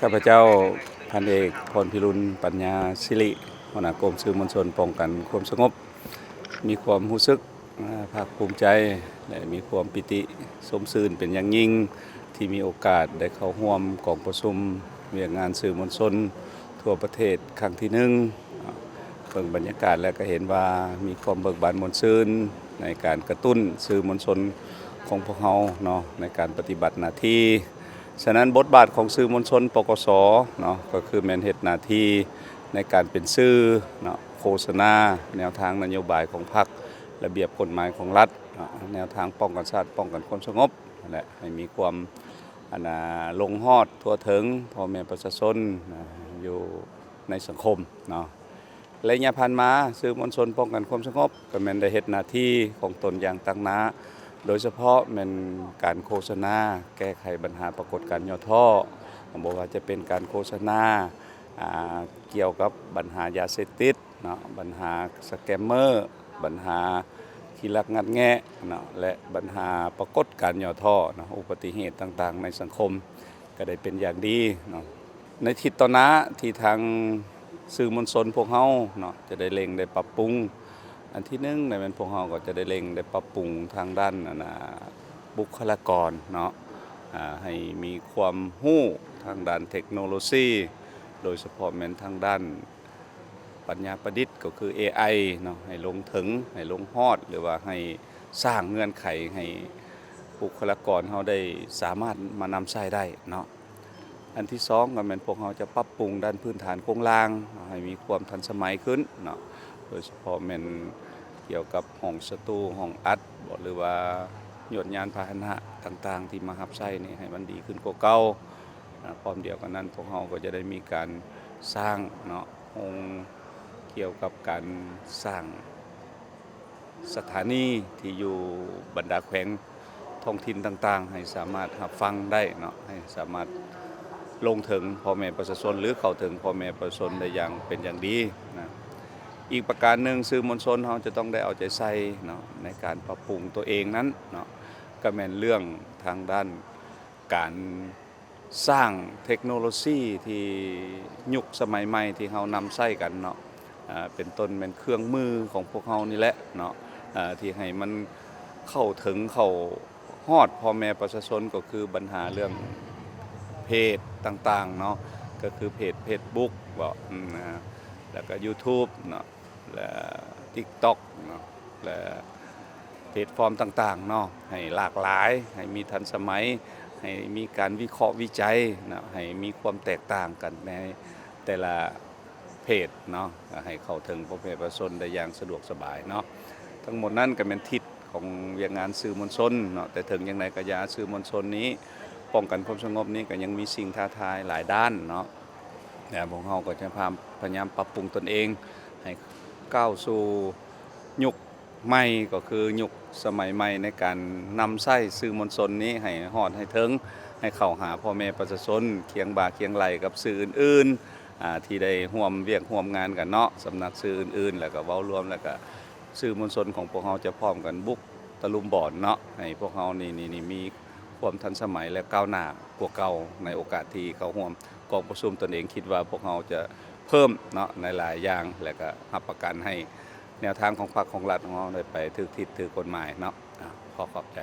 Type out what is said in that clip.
ຂ້າພະເຈົ້າ ພັນເອກ ພອນພິລຸນ ປັນຍາສິລິ ຫົວໜ້າກົມສື່ມວນຊົນປ້ອງກັນຄວາມສະຫງົບ ມີຄວາມຮູ້ສຶກ ອາ ພາກພູມໃຈ ແລະ ມີຄວາມປີຕິຊົມຊື່ນເປັນຢ່າງຍິ່ງ ທີ່ມີໂອກາດໄດ້ເຂົ້າຮ່ວມກອງປະຊຸມວຽກງານສື່ມວນຊົນທົ່ວປະເທດຄັ້ງທີໜຶ່ງ. ເບິ່ງບັນຍາກາດແລ້ວກໍເຫັນວ່າມີຄວາມເບີກບານມ່ວນຊື່ນໃນການກະຕຸ້ນສື່ມວນຊົນຂອງພວກເຮົາເນາະ ໃນການປະຕິບັດໜ້າທີ່. ສະນັ້ນ ບົດບາດຂອງສື່ມວນຊົນ ປກສ ເນາະ ກໍຄືແມ່ນເຮັດໜ້າທີ່ໃນການເປັນສື່ເນາະ ໂຄສະນາແນວທາງນະໂຍບາຍຂອງພັກ, ລະບຽບກົດໝາຍຂອງລັດເນາະ, ແນວທາງປ້ອງກັນຊາດ, ປ້ອງກັນຄວາມສະຫງົບ ແລະ ໃຫ້ມີຄວາມ ອັນນ່າ ລົງຮອດທົ່ວເຖິງພໍ່ແມ່ປະຊາຊົນ ອາ ຢູ່ໃນສັງຄົມເນາະ. ໄລຍະຜ່ານມາ ສື່ມວນຊົນປ້ອງກັນຄວາມສະຫງົບ ກໍແມ່ນໄດ້ເຮັດໜ້າທີ່ຂອງຕົນຢ່າງຕັ້ງໜ້າ, ໂດຍສະເພາະແມ່ນການໂຄສະນາແກ້ໄຂບັນຫາປາກົດການຫຍໍ້ທໍ້, ບໍ່ວ່າຈະເປັນການໂຄສະນາ ອາ ກ່ຽວກັບບັນຫາຢາເສບຕິດເນາະ, ບັນຫາສະແກມເມີ, ບັນຫາຂີ້ລັກງັດແງະເນາະ ແລະ ບັນຫາປາກົດການຫຍໍ້ທໍ້ເນາະ, ອຸບັດຕິເຫດຕ່າງໆໃນສັງຄົມ ກໍໄດ້ເປັນຢ່າງດີເນາະ. ໃນທິດຕໍ່ໜ້າທີ່ທາງສື່ມວນຊົນພວກເຮົາເນາະ ຈະໄດ້ເລັ່ງໄດ້ປັບປຸງ, ອັນທີໜຶ່ງ ແມ່ນພວກເຮົາກໍຈະໄດ້ເລັ່ງໄດ້ປັບປຸງທາງດ້ານ ອັນນ່າ ບຸກຄະລາກອນເນາະ ອາ ໃຫ້ມີຄວາມຮູ້ທາງດ້ານເທັກໂນໂລຊີ ໂດຍສະເພາະແມ່ນທາງດ້ານປັນຍາປະດິດ ກໍຄື ເອໄອ ເນາະ ໃຫ້ລົງເຖິງ ໃຫ້ລົງຮອດ ຫຼືວ່າໃຫ້ສ້າງເງື່ອນໄຂໃຫ້ບຸກຄະລາກອນເຮົາໄດ້ສາມາດມານຳໃຊ້ໄດ້ເນາະ. ອັນທີສອງ ກໍແມ່ນພວກເຮົາຈະປັບປຸງດ້ານພື້ນຖານໂຄງລ່າງໃຫ້ມີຄວາມທັນສະໄໝຂຶ້ນເນາະ, ໂດຍສະເພາະແມ່ນກ່ຽວກັບຫ້ອງສະຕູ, ຫ້ອງອັດບໍ ຫຼືວ່າຍວດຍານພາຫະນະຕ່າງໆທີ່ມາຮັບໃຊ້ນີ້ ໃຫ້ມັນດີຂຶ້ນກວ່າເກົ່າ. ອາ ພ້ອມດຽວກັນນັ້ນ ພວກເຮົາກໍຈະໄດ້ມີການສ້າງເນາະ ໂຮງ ກ່ຽວກັບການສ້າງ ສະຖານີທີ່ຢູ່ບັນດາແຂວງທ້ອງຖິ່ນຕ່າງໆ ໃຫ້ສາມາດຮັບຟັງໄດ້ເນາະ, ໃຫ້ສາມາດລົງເຖິງພໍ່ແມ່ປະຊາຊົນ ຫຼື ເຂົ້າເຖິງພໍ່ແມ່ປະຊາຊົນໄດ້ຢ່າງເປັນຢ່າງດີນະ. ອີກປະການໜຶ່ງ ສື່ມວນຊົນເຮົາຈະຕ້ອງໄດ້ເອົາໃຈໃສ່ເນາະ ໃນການປັບປຸງຕົວເອງນັ້ນເນາະ ກໍແມ່ນເລື່ອງທາງດ້ານ ການສ້າງເທັກໂນໂລຊີທີ່ຍຸກສະໄໝໃໝ່ທີ່ເຮົານຳໃຊ້ກັນເນາະ, ອາ ເປັນຕົ້ນແມ່ນເຄື່ອງມືຂອງພວກເຮົານີ້ແຫຼະເນາະ ອາ ທີ່ໃຫ້ມັນເຂົ້າເຖິງ ເຂົ້າຮອດພໍ່ແມ່ປະຊາຊົນ ກໍຄືບັນຫາເລື່ອງເພຈຕ່າງໆເນາະ, ກໍຄືເພຈເຟສບຸກບໍ ອາ ແລ້ວກໍຢູທູບເນາະ ແລະ ຕິກຕັອກເນາະ ແລະ ແພລດຟອມຕ່າງໆເນາະ ໃຫ້ຫຼາກຫຼາຍ, ໃຫ້ມີທັນສະໄໝ, ໃຫ້ມີການວິເຄາະວິໄຈເນາະ, ໃຫ້ມີຄວາມແຕກຕ່າງກັນໃນແຕ່ລະເພຈເນາະ, ໃຫ້ເຂົ້າເຖິງພໍ່ແມ່ປະຊາຊົນໄດ້ຢ່າງສະດວກສະບາຍເນາະ. ທັງໝົດນັ້ນກໍແມ່ນທິດຂອງວຽກງານສື່ມວນຊົນເນາະ, ແຕ່ເຖິງຢ່າງໃດກໍຢ່າ ສື່ມວນຊົນນີ້ ປ້ອງກັນຄວາມສະຫງົບນີ້ ກໍຍັງມີສິ່ງທ້າທາຍຫຼາຍດ້ານເນາະ. ແລະ ພວກເຮົາກໍຈະພາ ພະຍາຍາມປັບປຸງຕົນເອງໃຫ້ກ້າວສູ່ຍຸກໃໝ່, ກໍຄືຍຸກສະໄໝໃໝ່ໃນການນຳໃຊ້ສື່ມວນຊົນນີ້ໃຫ້ຮອດໃຫ້ເຖິງ, ໃຫ້ເຂົ້າຫາພໍ່ແມ່ປະຊາຊົນ, ຄຽງບ່າຄຽງໄຫຼ່ກັບສື່ອື່ນໆ ອາ ທີ່ໄດ້ຮ່ວມວຽກຮ່ວມງານກັນເນາະ, ສຳນັກສື່ອື່ນໆ ແລ້ວກໍເວົ້າລວມ ແລ້ວກໍສື່ມວນຊົນຂອງພວກເຮົາຈະພ້ອມກັນບຸກຕະລຸມບອນເນາະ, ໃຫ້ພວກເຮົານີ້ ນີ້ ນີ້ມີຄວາມທັນສະໄໝ ແລະ ກ້າວໜ້າກວ່າເກົ່າໃນໂອກາດທີ່ເຂົ້າຮ່ວມ ກອງປະຊຸມ. ຕົນເອງຄິດວ່າພວກເຮົາຈະເພີ່ມເນາະໃນຫຼາຍຢ່າງ ແລະ ກໍຮັບປະກັນໃຫ້ແນວທາງຂອງພັກຂອງລັດຂອງເຮົາໄດ້ໄປຖືກທິດຖືກກົດໝາຍເນາະ. ອາ ຂໍຂອບໃຈ.